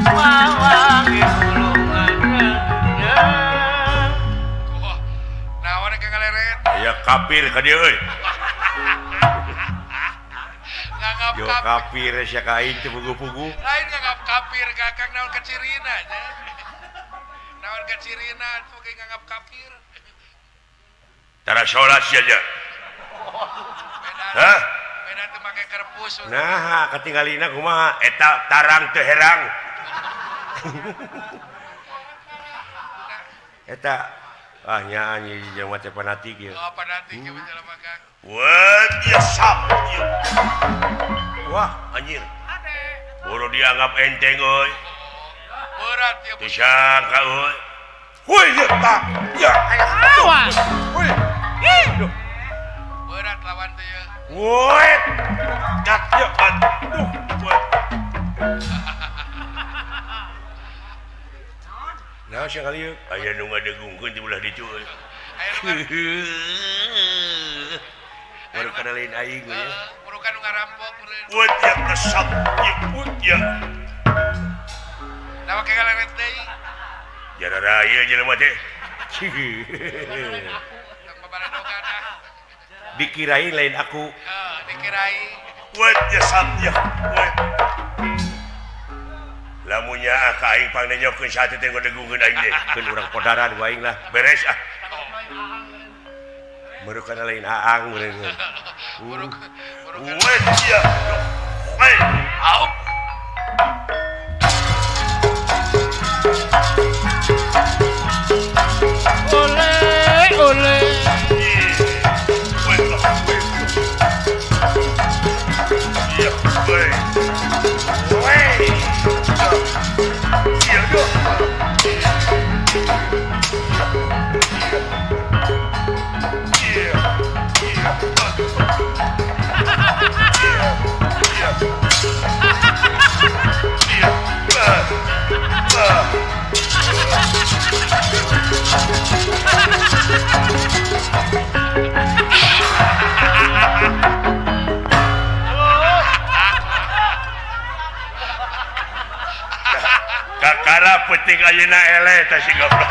Wawangi gulungan. Naon ka ngaleret? Aya kafir ka dieu euy. Nganggap Yo kafir. kafir sia ka aing teu pugu-pugu. Lain nganggap kafir Kakang naon kacirina nya. Naon kacirina atuh ge nganggap kafir. Tara salat sia nya. Beda. Hah? Beda teu make kerpus. Nah, katinggalina kumaha? Eta tarang teu herang. Eta ah nya anjing jelema teh fanatik ieu. Oh, fanatik ieu jelema Kang. Wah, dia sap. Wah, anjir. Boro dianggap enteng euy. Berat ya. Disangka euy. Woi, ya tak. Ya. Awas. Woi. Duh. Berat lawan teh ya. Woi. Dak ya aduh. Woi. Nah, sia kali ieu aya nu ngadegungkeun di belah ditu euy. Baru kana lain aing we ya. Baru kan nu ngarampok meureun. Woi, ya kesap. Ya, ya. Nah, make ngaleret deui. Jarara ieu jelema teh. Tong babaredogan ah. Dikirain lain aku. Heeh, dikirain. Woi, ya sap ya. Woi. Lamunnya ka aing pangnenyokeun sate teh ngadegungkeun aing teh. Keun urang podaran ku aing lah. Beres ah. Baru kana lain aang meureun. Buruk buruk. Woi, ya. Woi. Au. Oleh oleh. Woi. Ya, woi. Woi. Ya, duh. Kakara penting ayeuna eleh teh si goblok.